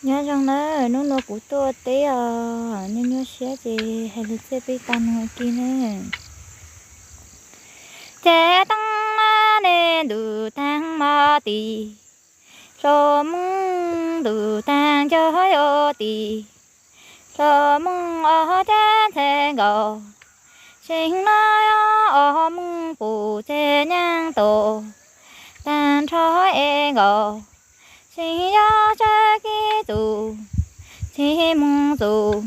Nyob zoo nawb, hnub no kuv tuaj teb os, nej nyuaj siab ces hais lus txiaj peb tag nrho kiag nawb. Ces teeb mas ne ntuj taag mo tim, hlo moog ntuj taag nco yuav tim, hlo moog ob cag ntxhais nkaus, seev no yog ob moog pum txeg nyaaj tau, taag nrho es nkaus, seev yog tsawg kib txug, txhij moog txug,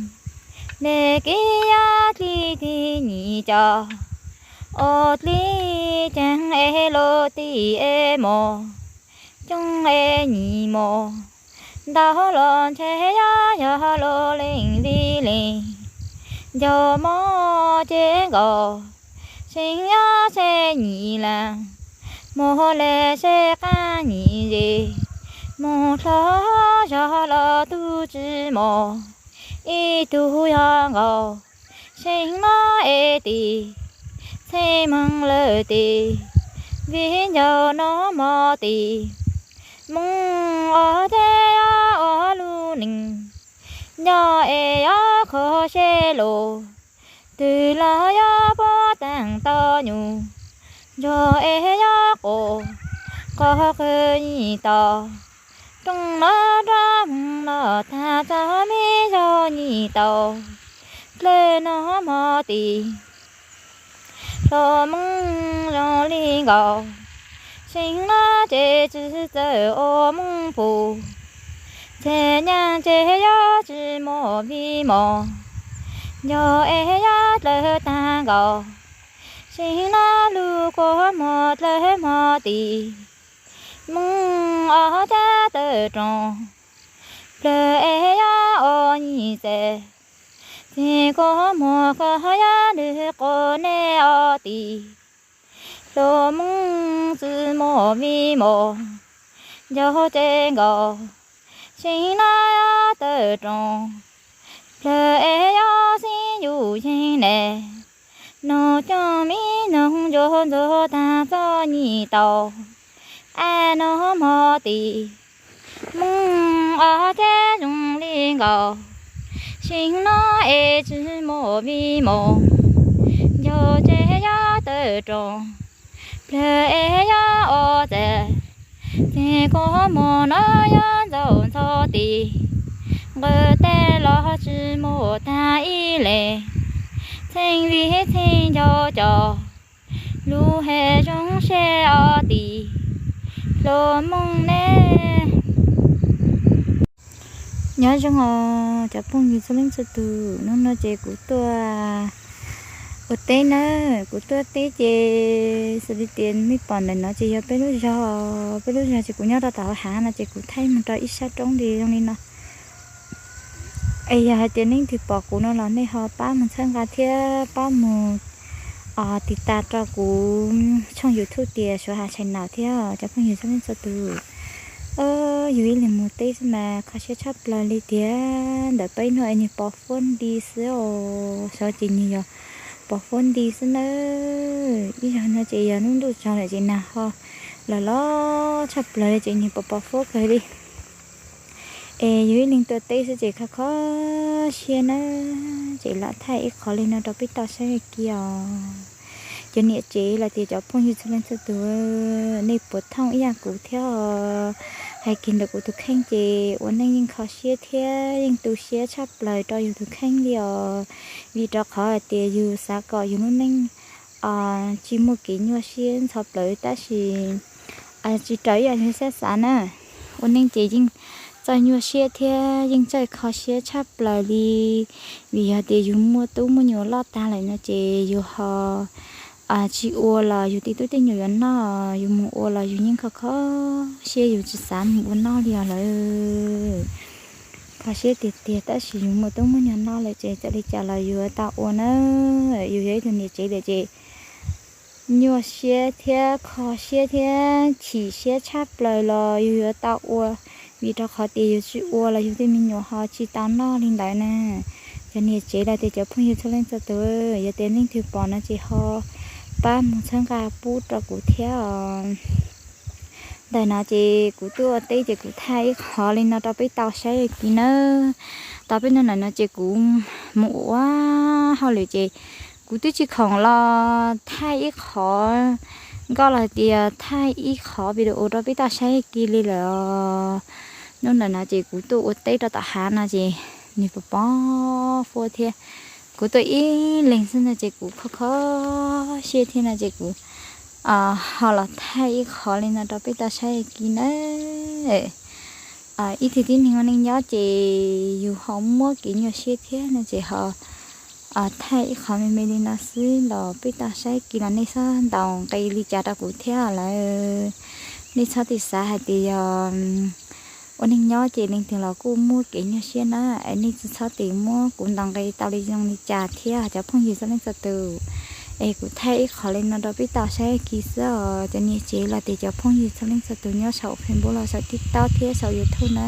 nte kib yog dlig tib nyim co, ob dlig caag es lub tim es mos, coob es nyim mos, ntau los ntshe yog yog lub leej vij leej, nco mos ces nkaus, seev yog seb nyim laag, moog le seb qaab nyim ze, moog dlhau zog los tug tsi mos, ib tug yog nkaus, seev no es tim, txhij moog lawm tim, vij ncaus no mos tim, moog ob cag yog ob lub neej, nco es yog kho seb lug, twg los yog puab taag tau nyuj, nco es yog quas, qog qw nyim tau, rooj no rov moog no taag txog me zaug nyim tau, dlawg no mos tim, hlo moog zoo li nkaus, seev no ces tsi txawj ua moog pum, txhij nyaaj ces yog tsi mos vij mos, nco es yog dlawg taag nkaus, seev no lug kuas mos dlawg mos tim, moog ob cag tawm rooj, plawg es yog ob nyim txais, txhij kuas mos koj yog nwg quas nej ob tim, hlo moog tsi mos vij mos, nco ces nkaus, seev no yog tawm rooj, plawg es yog xib yuj yeeg ne, noog coj me noog ntsuag ntxuag taag txog nyim tau, ab no mos tim, moog ob cag zoo li nkaus, seev no es tsi mos vij mos, nco ces yog tawm rooj, plawg es yog ob txais, txhij kuas mos no yog ntxaus ntxhov tim, nqawm teg los tsi mos taag ib leeg, txheej vij txheej nco co, lub hais zoo seb ob tim, hlo moog ne. Nyob zoo os cov phooj ywg txhua leej txhua tug, hnub no ces kuv tuaj ua teb na, kuv tuaj teb ces xws li tias mej pom ntawm no ces yog peb lub zog, peb lub zog ces kuv nyob rau tom hauv hav no ces kuv thaij moog rau ib sab roob li zoo li no. Es yog hais tias leej twg pom kuv no los nej ho pab mus txhawb nqa thiab pab mus tiv tas rau kuv tshooj YouTube tias Suav Hav Channel thiab cov phooj ywg txhua leej txhua tug. Yug ib leeg mus teb xwb mas kho siab tshaj plaws li tiag. Ntawm peb ib hnub es nwg pos fuab nti xwb os, xyov ces nwg yog pos fuab nti xwb nawb. Ib zaug no ces yog nub ntuj tsaus lawm ces nag ho los los tshaj plaws li ces nwg pos pos fuab kawg li. Es yug ib leeg tuaj teb xwb ces kho kho siab nawb. Ces lam thaij ib qho li no rau peb tau saib kiag os. Cov niam tsev los tias cov phooj ywg txhua leej txhua tug, nej puas thooj ib yam kuv thiab os? Hais kiag ntawm kuv tus kheej ces ua neej yeej kho siab thiab yeej tu siab tshaj plaws rau yug tus kheej li os. Vim rau qhov hais tias yug xav kom yug lub neej tsis muaj kev nyuaj siab ntxhov plawv tab sis tsis raws ib yam li xav xav na. Ua neej ces yeej txawj nyuaj siab thiab yeej txawj kho siab tshaj plaws li. Vim yog tias yug muaj tub muaj nyuam loj tag lawm no ces yug ho tsis ua los yug tej tub tej nyuam yuav noj, yug mus ua los yug yeej kho kho siab, yug tsis xav mus ua noj li os lawm. Kho siab tiag tiag tab sis yug muaj tub muaj nyuam noj lawm ces txawm li cas los yug yuav tau ua na. Yug yog ib tug niam tsev lawm ces nyuaj siab thiab kho siab thiab chim siab tshaj plaws los yug yuav tau ua, vim rau qhov tias yug tsis ua los yug tej me nyuam ho tsis tau noj li ntawd na. Cov niam tsev los tias cov phooj ywg txhua leej txhua tug, yog tias leej twg pom no ces ho pab mus txhawb nqa pub rau kuv thiab os. Ntawm no ces kuv tuaj ua teb ces kuv thaij ib qho li no rau peb tau saib kiag nawb. Tau peb hnub ntawm no ces kuv mus ua hauj lwm ces kuv twb tsis khoom los thaij ib qho nkauj los hais tias thaij ib qho video rau peb tau saib kiag li lawm os. Hnub ntawm no ces kuv tuaj ua teb rau tom hav no ces nws pos pos huab thiab. Kuv tuaj ib leeg xwb no ces kuv kho kho siab thiab no ces kuv ho los thaij ib qho li no rau peb tau saib kiag nawb. Ib tug tib neeg ua neej nyob ces yus ho muab kev nyuaj siab thiab no ces ho thaij ib qho me me li no xwb los peb tau saib kiag los nej txhob ntaus nqi li cas rau kuv thiab lawm. Nej txhob tis xav hais tias yog ua neej nyob ces leej twg los kuj muaj kev nyuaj siab na, es nej tsis txhob tis muab kuv ntaus nqi tau li zoo li cas thiab cov phooj ywg txhua leej txhua tus. Es kuv thaij ib qho li no rau peb tau saib kiag xwb os cov niam tsev los tias cov phooj ywg txhua leej txhua tus nyob saum Facebook los saum TikTok thiab saum YouTube na.